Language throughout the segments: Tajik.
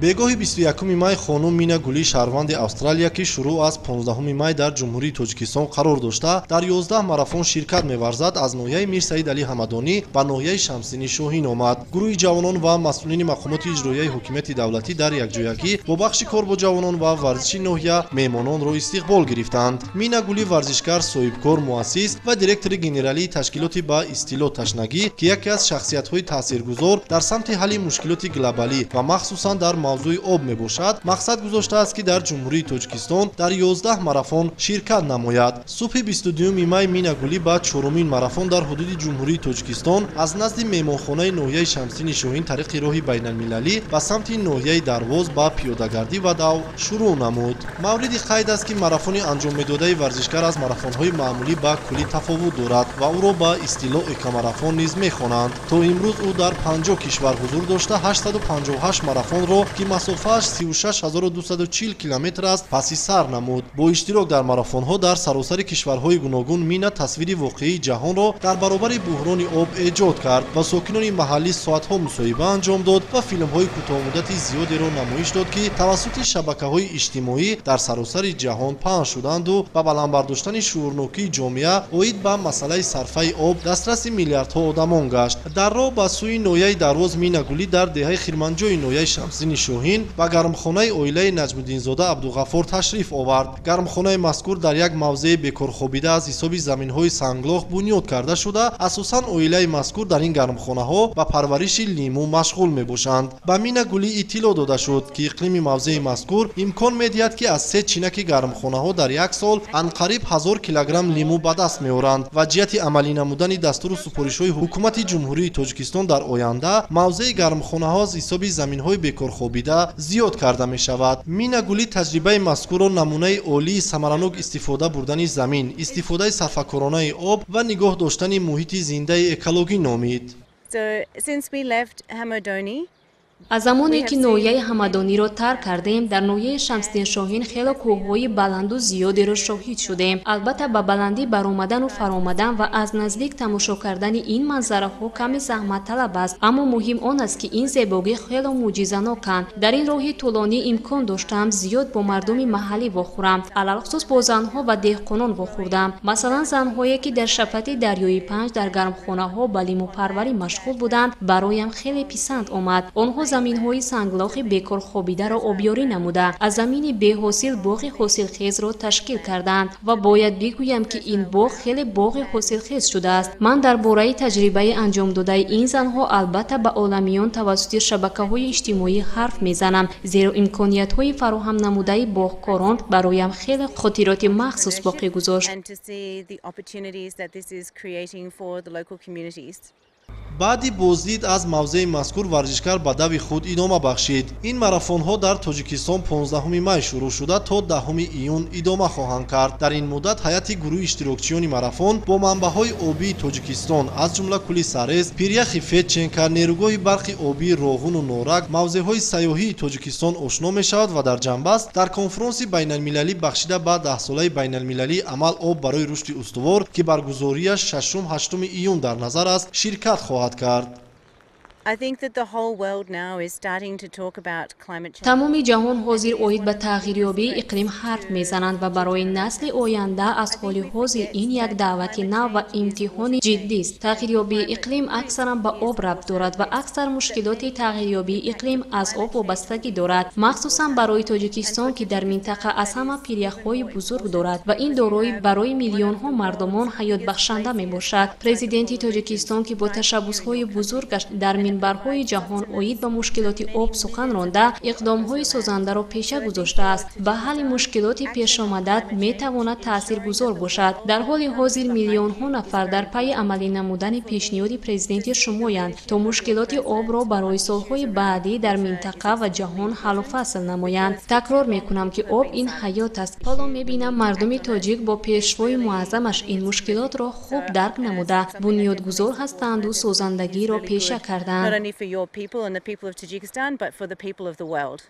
Бегоҳи 21 май хонум Мина Гулӣ, шаҳрванди Австралия, ки шурӯъ аз 15 май дар Ҷумҳурии Тоҷикистон қарор дошта, дар 11 марафон ширкат меварзад, аз ноҳияи Мирсаид Алӣ Ҳамадонӣ ба ноҳияи Шамсиддини Шоҳин омад. Гурӯҳи ҷавонон ва масъулини мақомоти иҷроияи ҳокимияти давлатӣ дар якҷоягӣ бо бахши кор бо ҷавонон ва варзиши ноҳия меҳмононро истиқбол гирифтанд. Мина Гулӣ варзишгар, соҳибкор, муассис ва директори генералии ташкилоти ба истилоҳ Ташнагӣ, ки яке аз шахсиятҳои таъсиргузор дар самти ҳалли мушкилоти глобалӣ ва махсусан дар мавзӯи об мебошад, мақсад гузоштааст, ки дар Ҷумҳурии Тоҷикистон дар 11 марафон ширкат намояд. Субҳи 22 май Мина Гулӣ ба чорумин марафон дар ҳудуди Ҷумҳурии Тоҷикистон аз назди меҳмонхонаи ноҳияи Шамсиддини Шоҳин тариқи роҳи байналмилалӣ ба самти ноҳияи Дарвоз ба пиёдагардӣ ва дав шурӯъ намуд. Мавриди қайд аст, ки марафони анҷом медодаи варзишгар аз марафонҳои маъмулӣ ба куллӣ тафовут дорад ва ӯро ба истилоҳ экомарафон низ мехонанд. То имрӯз ӯ дар 50 кишвар ҳузур дошта, 858 марафонро, ки масофааш 36 240 километр аст, паси сар намуд. Бо иштирок дар марафонҳо дар саросари кишварҳои гуногун Мина тасвири воқеии ҷаҳонро дар баробари буҳрони об эҷод кард ва сокинони маҳаллӣ соатҳо мусоҳиба анҷом дод ва филмҳои кӯтоҳмуддати зиёдеро намоиш дод, ки тавассути шабакаҳои иҷтимоӣ дар саросари ҷаҳон паҳн шуданду ба баланд бардоштани шуурнокии ҷомеа оид ба масъалаи сарфаи об дастраси миллиардҳо одамон гашт. Дар роҳ ба сӯи ноҳияи Дарвоз Мина Гулӣ дар деҳаи Хирманҷои ноҳияи Шамсиддини Шоҳин ба гармхонаи оилаи Наҷмуддинзода Абдуғаффор ташриф овард. Гармхонаи мазкур дар як мавзеи бекорхобида аз ҳисоби заминҳои санглох бунёд карда шуда, асосан оилаи мазкур дар ин гармхонаҳо ба парвариши лимӯ машғул мебошанд. Ба Мина Гулӣ иттилоъ дода шуд, ки иқлими мавзеи мазкур имкон медиҳад, ки аз се чинаки гармхонаҳо дар як сол анқариб 1000 килограмм лимӯ ба даст меоранд ва ҷиҳати амалӣ намудани дастуру супоришҳои Ҳукумати Ҷумҳурии Тоҷикистон дар оянда мавзеи гармхонаҳо аз ҳисоби заминҳои бекорхобида зиёд карда мешавад. Мина Гулӣ таҷрибаи мазкурро намунаи олии самаранок истифода бурдани замин, истифодаи сарфакоронаи об ва нигоҳ доштани муҳити зиндаи экологӣ номид. So since we left Hamadoni, Аз замоне ки ноҳияи Ҳамадониро тарк кардем, дар ноҳияи Шамсиддин Шоҳин хело кӯҳҳои баланду зиёдеро шоҳид шудем. Албатта, ба баландӣ баромадану фаромадан ва аз наздик тамошо кардани ин манзараҳо каме заҳматталаб аст, аммо муҳим он аст, ки ин зебогӣ хело мӯъҷизаноканд. Дар ин роҳи тӯлонӣ имкон доштам зиёд бо мардуми маҳаллӣ вохӯрам, алалхусус бо занҳо ва деҳқонон вохӯрдам. Масалан, занҳое, ки дар шафати дарёи Панҷ дар гармхонаҳо ба лимӯпарварӣ машғул буданд, бароям хеле писанд омад. Онҳо заминҳои санглохи бекор хобидаро обёрӣ намуда, аз замини беҳосил боғи ҳосилхезро ташкил карданд ва бояд бигӯям, ки ин боғ хеле боғи ҳосилхез шудааст. Ман дар бораи таҷрибаи анҷомдодаи ин занҳо албатта ба оламиён тавассути шабакаҳои иҷтимоӣ ҳарф мезанам, зеро имкониятҳои фароҳам намудаи боғкорон бароям хеле хотироти махсус боқӣ гузошт. and to see the opportunities that this is creating for the local communities. Баъди боздид аз мавзеи мазкур варзишгар ба дави худ идома бахшид. Ин марафонҳо дар Тоҷикистон 15 май шурӯъ шуда, то 10 июн идома хоҳанд кард. Дар ин муддат ҳайати гурӯҳи иштирокчиёни марафон бо манбаъҳои обии Тоҷикистон, аз ҷумла кӯли Сарез, пиряхи Федченко, нерӯгоҳи барқи обии Роғуну Норак, мавзеъҳои сайёҳии Тоҷикистон ошно мешавад ва дар ҷамъбаст дар конфронси байналмилалӣ, бахшида ба даҳсолаи байналмилалии амал «Об барои рушди устувор», ки баргузориаш 6-8 июн дар назар аст, ширкат хоҳад кард. I think that the whole world now is starting to talk about climate change. Тамоми ҷаҳон ҳозир оид ба тағйирёбии иқлим ҳарф мезананд ва барои насли оянда аз ҳоли ҳозир ин як даъвати нав ва имтиҳони ҷиддист. Тағйирёбии иқлим аксаран ба об рабт дорад ва аксар мушкилоти тағйирёбии иқлим аз об вобастагӣ дорад, махсусан барои Тоҷикистон, ки дар минтақа аз ҳама пиряхҳои бузург дорад ва ин дорои барои миллионҳо мардумон ҳаётбахшанда мебошад. Президенти Тоҷикистон, ки бо ташаббусҳои бузургаш дар минбарҳои ҷаҳон оид ба мушкилоти об сухан ронда, иқдомҳои созандаро пеша гузоштааст, ба ҳалли мушкилоти пешомада метавонад таъсиргузор бошад. Дар ҳоли ҳозир миллионҳо нафар дар пайи амалӣ намудани пешниҳоди президенти шумоянд, то мушкилоти обро барои солҳои баъдӣ дар минтақа ва ҷаҳон ҳаллу фасл намоянд. Такрор мекунам, ки об ин ҳаёт аст. Ҳоло мебинам, мардуми тоҷик бо пешвои муаззамаш ин мушкилотро хуб дарк намуда, бунёдгузор ҳастанду созандагиро пеша карданд. Not only for your people and the people of Tajikistan, but for the people of the world.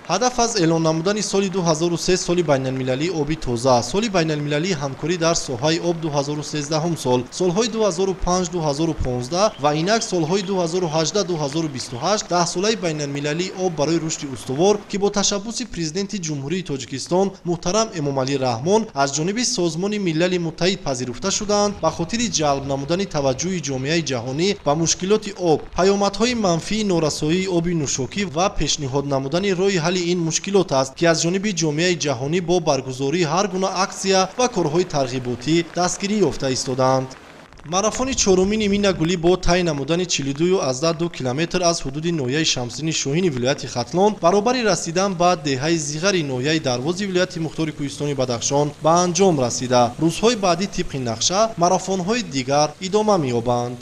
Ҳадаф аз эълон намудани соли 2003 соли байналмилалии оби тоза, соли байналмилалии ҳамкорӣ дар соҳаи об 2013 сол, солҳои 2005-2015 ва инак солҳои 2018-2028 даҳсолаи байналмилалии об барои рушди устувор, ки бо ташаббуси Президенти Ҷумҳурии Тоҷикистон муҳтарам Эмомалӣ Раҳмон аз ҷониби Созмони Милали Муттаҳид пазируфта шудаанд, ба хотири ҷалб намудани таваҷҷӯҳи ҷомеаи ҷаҳонӣ ба мушкилоти об, паёмадҳои манфии норасоии оби нӯшокӣ ва пешниҳод намудани роҳи ҳалли ин мушкилот аст, ки аз ҷониби ҷомеаи ҷаҳонӣ бо баргузории ҳар гуна аксия ва корҳои тарғиботӣ дастгирӣ ёфта истодаанд. Марафони чорумини Мина Гулӣ бо тай намудани 42,2 километр аз ҳудуди ноҳияи Шамсиддини Шоҳини вилояти Хатлон баробари расидан ба деҳаи Зиғари ноҳияи Дарвози вилояти Мухтори Кӯҳистони Бадахшон ба анҷом расида. Рӯзҳои баъдӣ тибқи нақша марафонҳои дигар идома меёбанд.